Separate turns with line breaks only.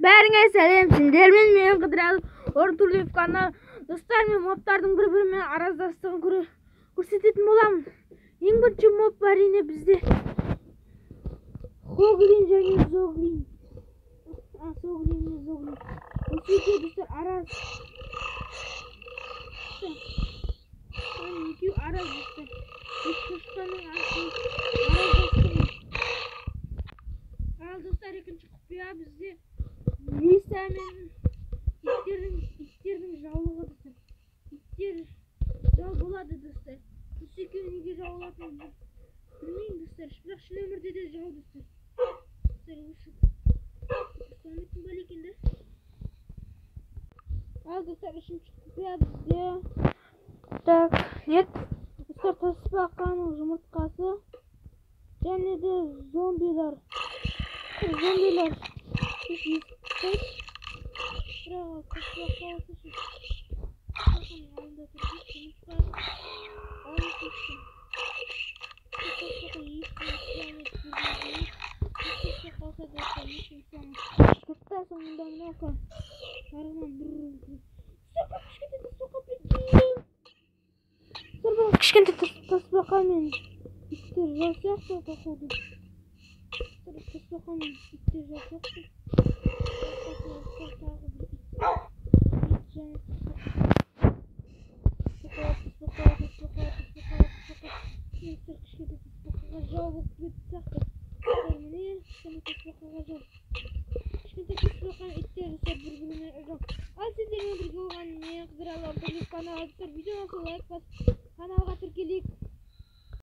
Бәріңе сәлем, сендермен мен Қыдырәлі Ортулиев канал. Достар, мен мобтардың бір-бірімен араздастығын көрсететін боламын. Ең бірінші моб әрине бізде Хоглин және Зоглин. Соглин мен Зоглин. Осы екеуі, достар, араз. Екеуі араз, достар. Екі шошқаның араздастығы. Ал, достар, екінші құпия бізде Лиса мен иттердің жаулығы, достар. Иттер жау болады, достар. Осы екеуі неге жау болатынын білмеймін, достар. Бірақ шын өмірде де жау, достар. Достар, осы ұстамайтын бәле екен да. Ал, достар, үшінші құпия бізде. Так, нет. Достар, тасбақаның жұмыртқасы және де зомбилар. Зомбилар. Бірақ тасбақа болса, тасбақаның алдында тұр жұмыртқа. Алып кетсін. Тасбақа ешкім ұстамайды. Тасбақа қалса, достар, ешкім ұстамайды. Тоқтасың мұнда мынау-ка. Арғынан бір. Сука, кішкентай тасбақа, прикинь. Кішкентай тасбақа мен иттер жау сияқты, походу. Тасбақа мен иттер жау сияқты. Тағы бір ит. Ит және тасбақа, тасбақа, тасбақа, тасбақа, тасбақа. Достар, кішкентай тасбақаға жау болып кетті сияқты. Міне, кішкентай тасбақаға жау. Кішкентай тасбақа иттер, достар, бір-біріне жау. Ал сендермен бірге болған мен, Қыдырәлі Ортулиев каналы. Достар, видеоны лайк басып, каналға тіркелейік.